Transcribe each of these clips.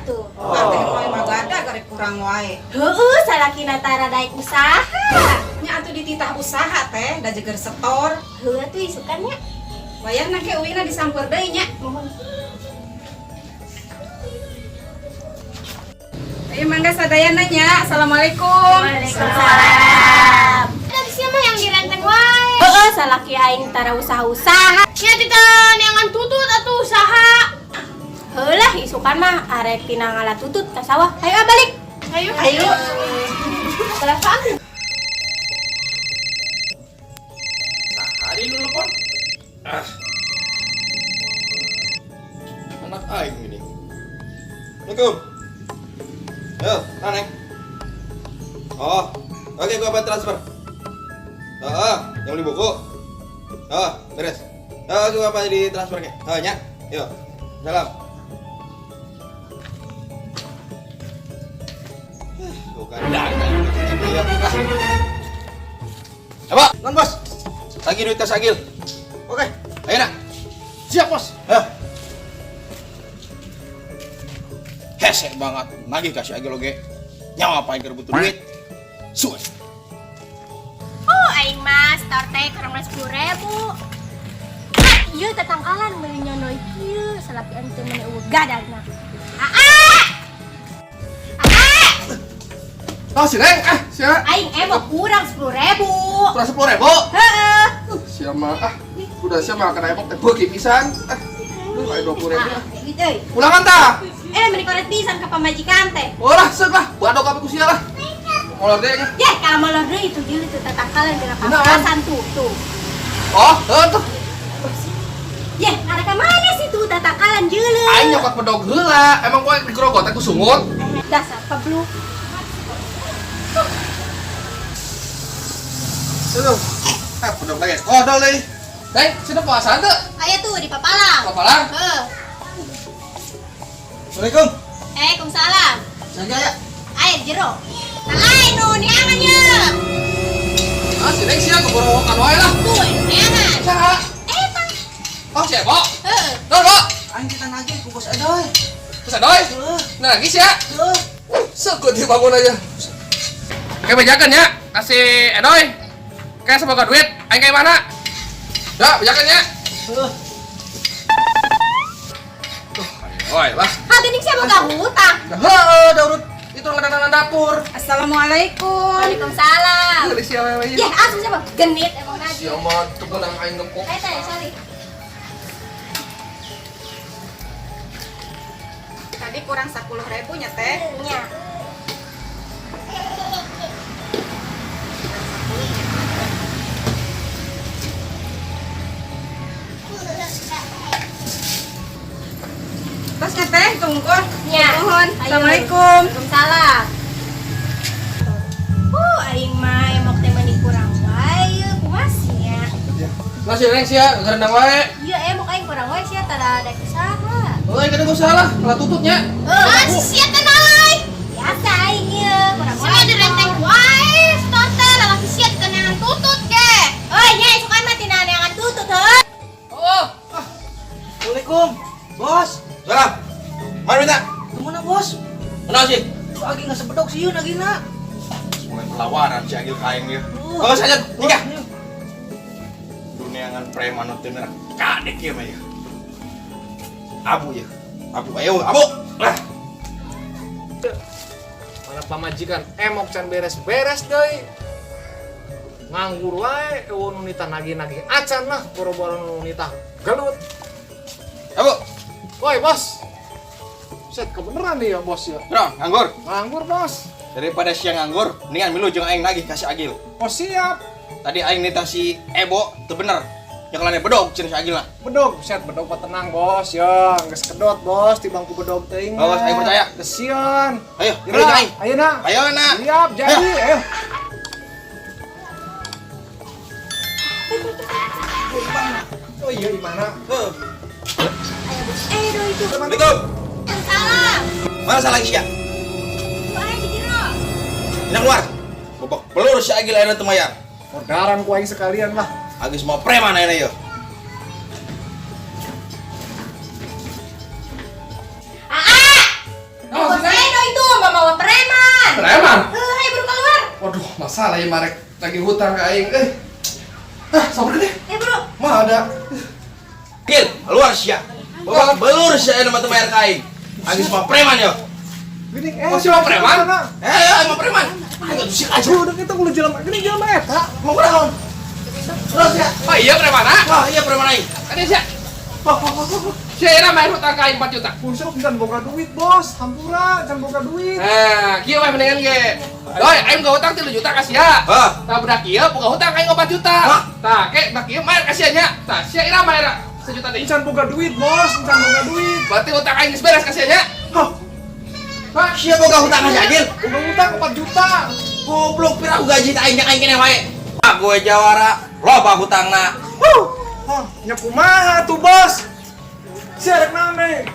atuh. Oh. Teh moal mah gada garek kurang wae. Heueuh, salakina tara daek usaha. Nya atuh dititah usaha teh da jeger setor. Heueuh atuh isukan nya. Wayahna ke uina disamper deui nya. Mohon. Ayo mangga sadayana nya. Assalamualaikum. Waalaikumsalam. Ada sia mah yang direnteng wae. Heeh, salaki aing tara usaha-usaha. Nya tita neangan tutut atuh usaha. Heuh lah, isukan mah arek tina ngala tutut ka sawah. Ayo ah, balik. Ayo. Ayo. Telepon. Hari ini telepon. Ah. Anak aing ini. Assalamualaikum. Yo, mana Neng? Oh, oke gua apa transfer. Oh, yang beli buku. Oh, beres. Oh, gua apa di transfer ke? Oh, nya. Yo. Salam. Bukan dagang. Apa? Non, Bos. Lagi duit kas Agil. Oke, ayo nak. Siap, Bos. Hah. Hese banget, nagih kasih Agil oge. Nyawa apa yang butuh duit. Suwe. Oh, aing mah setor teh kurang 10.000. Ah, ieu tetangkalan meuli nyondoi kieu, salaki aing teh meuni eueuh gadagna. Aa! Aa! Oh, si Neng, ah, sia. Aing emok kurang 10.000. Kurang 10.000. Heeh. Sia mah, ah, udah sia mah kena emok teh beuki pisan. Ah, lu kayak 20.000 ah. Gitu euy. Ulangan tah. Eh, meni koret pisan ka pamajikan teh. Ulah, seuk lah, badok kami ku sia lah. Molor deui nya. Yeh, kalau molor deui itu jeung itu tetangkalan dina Kunaon? papasan tuh, tuh. Oh, heuh tuh. Yeh, arek ka mana sih tuh tatangkalan jeuleut? Aing nyokot bedog heula, emang kowe digerogot teh ku sungut. Dasar pebluk. Tuh. Ah, bedog lagi. Kodol deui. Neng, sini puasa teu? Aya tuh di Papalang. Papalang. Heeh. Assalamualaikum. Eh, kumsalam. Saja ya. Air jero. Nah, air nu neangan ye. Ah, si Neng sia keborowokan wae lah. Tuh, nu neangan. Saha? Eta. Oh, si Ebo. Heeh. Tuh, Bo. Aing kita nagih ku Bos Edoy. Terus Edoy. Heuh, Nah, lagi sia. heuh. Sekut dia bangun aja. Oke, bejakan ya. Kasih Edoy. Kayak semoga duit. Aing kayak mana? Ya, bejakan ya. Heuh. Tuh, ayo lah. Ha, geuning sia boga hutang. Heeh, daurut itu ngadanan dapur. Assalamualaikum. Waalaikumsalam. Gelis sia wewe. Yeh, asuh siapa? Genit emang nagih. Sia mah teu meunang aing gepok. Ayo teh, sorry. Tadi kurang 10.000 nya teh. Nya. Tos nya teh tunggu. Nya. Nuhun. Ayo. Assalamualaikum. Waalaikumsalam. Aing mah emok teh meuni kurang wae, kumaha sih nya? Lah si Neng sia ngarendang wae. Iya, emok aing kurang wae sia tara ada usaha. Euy, kada usah lah, kalah tututnya. Heuh, Ah, si sia teh nalai. biasa aing ieu kurang Si mah direnteng wae, setor teh lalaki sia teh neangan tutut ge. Oh, nya isukan mah tina neangan tutut heuh. Oh, Assalamualaikum. Bos, Salam. Mana minta? kemana bos? Kenal sih. Tuh agi nggak sebedok sih nagina. Mulai perlawanan si Agil ka aing ya. Oh. Oh, saja nikah. Bos, Dunia ngan preman nu teu merah kadek ieu mah ya. Abu ya. Abu ayo, abu. Lah. Mana pamajikan emok can beres-beres deui. Nganggur wae eueuh nu nitah nagih-nagih acan lah boro-boro nu nitah gelut. Abu. Woi, Bos. Set kebeneran nih ya, Bos ya. Bro, nganggur. Nganggur, Bos. Daripada siang nganggur, mendingan milu jeung aing nagih ka si Agil. Oh, siap. Tadi aing nitah si Ebo teu bener. Yang lainnya bedog cenah si Agil lah. Bedog, set bedog mah tenang, Bos. Ya, geus kedot, Bos, di bangku bedog teuing. Oh, Bos, aing percaya. Kesian. Ayo, milu jeung aing. Ayo, nak. Ayo, nak. Siap, jadi. Ayo. Oh iya, di mana? Heuh. Eh, do itu. Assalamualaikum. Salam. Mana salah sia? Tuh aing di jero. Ini keluar. Bobok pelur si Agil ayeuna teu mayar. Orderan ku aing sekalian lah. Agis mau preman ayeuna yeuh. Aa! Masalah ya marek lagi hutang ke aing. Ah, sabar deh. Bro. Mah ada. Gil, keluar sia. Bawa belur sia nama teu bayar ka aing. Aing geus mah preman yo. Gini, Oh, si mah preman? Eh, aing mah preman. Aing geus sik aja. Udah kita udah jelema, gini jelema eta. Mau kunaon? Terus ya. Oh iya preman ah. Wah, iya preman aing. Kan sia. Sia era bayar hutang ka aing 4 juta. Buset, can boga duit, Bos. Hampura, can boga duit. Nah, kieu mah mendingan ge. Doi, aing boga hutang 3 juta ka sia. Hah? Tah budak kieu boga hutang aing 4 juta. Hah? Tah, ke budak kieu bayar ka sia nya. Tah, sia ira bayar sejuta deui. Can boga duit, Bos. Can boga duit. Berarti hutang aing geus beres ka sia nya. Hah? Hah? Sia boga hutang ka si Agil. Boga hutang 4 juta. Goblok pira aku gaji teh aing aing keneh wae. Ah, gue jawara, loba hutangna. Hah, nya kumaha tuh, Bos? Sia rek naon deui?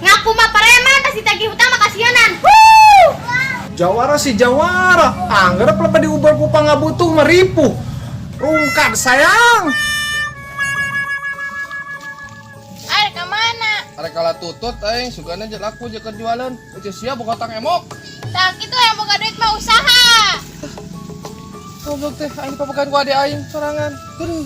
Ngaku mah preman pasti tagih hutang mah kasihanan. Jawara si jawara, anggar pelapa diubar ku pangabutuh meripuh. Rungkad sayang. Arek ka mana? Arek kalah tutut aing sugana jeung laku jeung jualan. Eueuh sia boga hutang emok. Tah kitu yang boga duit mah usaha. Goblok teh aing papegan ku ade aing sorangan. Aduh.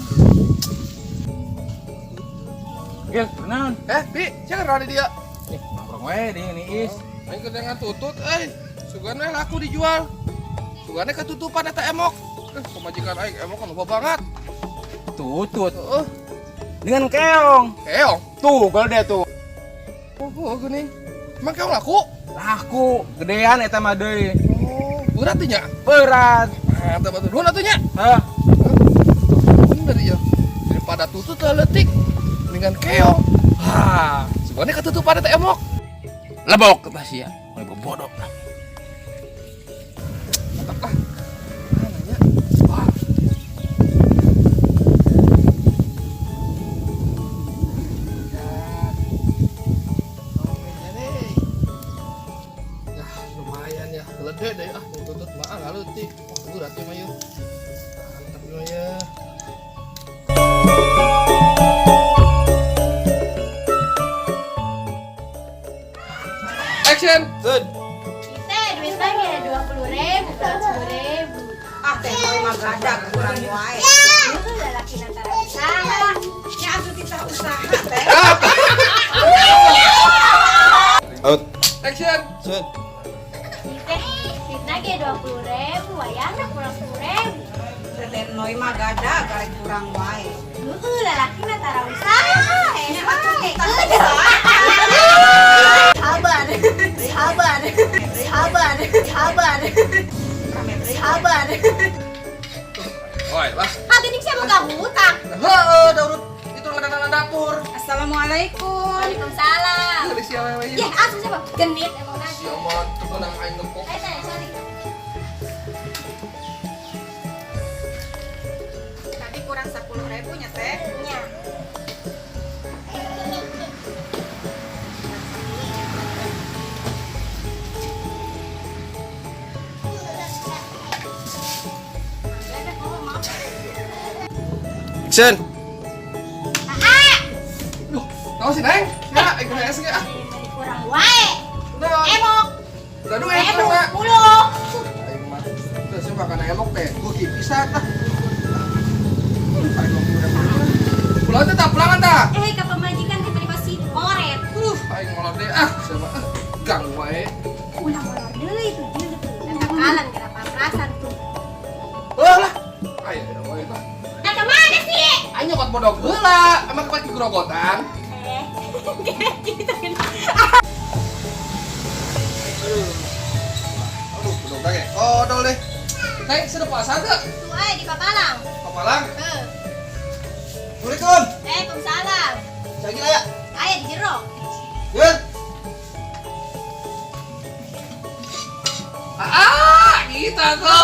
Gil, naon? Pi, sia kan rada dia. Nongkrong we di ini is. Aing kedengan tutut euy. Sugana laku dijual. Sugana ketutupan eta emok. Pemajikan aing emok kan loba banget. Tutut. Heeh. Dengan keong. Keong. Tuh, gede tuh. Oh, geuning. Emang keong laku? Laku, gedean eta mah deui. Oh, berat teh nya. Berat. Mantap atuh. Nuhun atuh nya. Hah? Bener ya. Daripada tutut leutik dengan keong. Hah. Sebenarnya ketutupan eta emok. Lebok tah sia. Mulai bodoh lah. Mantap lah. Mana nya? Wah. Ya, lumayan ya. Gede deh ah, tutut mah ah leutik. Wah, berat ya mah yeuh. Mantap mah ya. Action. Tun. Teh duit lagi ya 20.000, 10.000. Ah, teh noi mah gadag kurang wae. Itu lalaki antara usaha. Nya atuh titah usaha teh. Out. Action. Sun. Teh duit lagi 20.000, wayahna kurang 10.000. Teh noi mah gadag arek kurang wae. Heeh, lalaki antara usaha. Nya atuh titah usaha. Sabar, sabar, sabar, sabar, sabar. Oi, lah. Ah, gini siapa boga hutang? Heeh, daurut itu ngadana dapur. Assalamualaikum. Waalaikumsalam. Dari si awewe Ya, asuh siapa? Genit emang nasi. Si omot teu aing ngepok. Eh, teh, sorry. Tadi kurang 10.000 nya teh. Nya. Action. Duh, tahu sih, Neng? Ya, aing kudu ge ah. Kurang wae. Udah. Emok. Udah duit, Emok Kak. 10. Aing mah. Teu sih makan emok teh. Gua pisan lah. Pulang teh tak pulangan tah. Ke pemajikan teh beli basi koret. Aing molor deh ah, siapa ah. Gang wae. Ulah molor deui tuh dia tuh. Takalan kira paprasan tuh. Ulah lah. Ayo wae tah. Nah, kemana sih? Aing nyokot bodog heula, emang kepake grogotan. Gitu kan. Aduh, bodog ge. Kodol deh. Neng, sudah puasa teu? Tuh di Papalang. Papalang. Heeh. Assalamualaikum. Waalaikumsalam. Cagi aya. Aya di jero. Gil. Ah, kita tuh.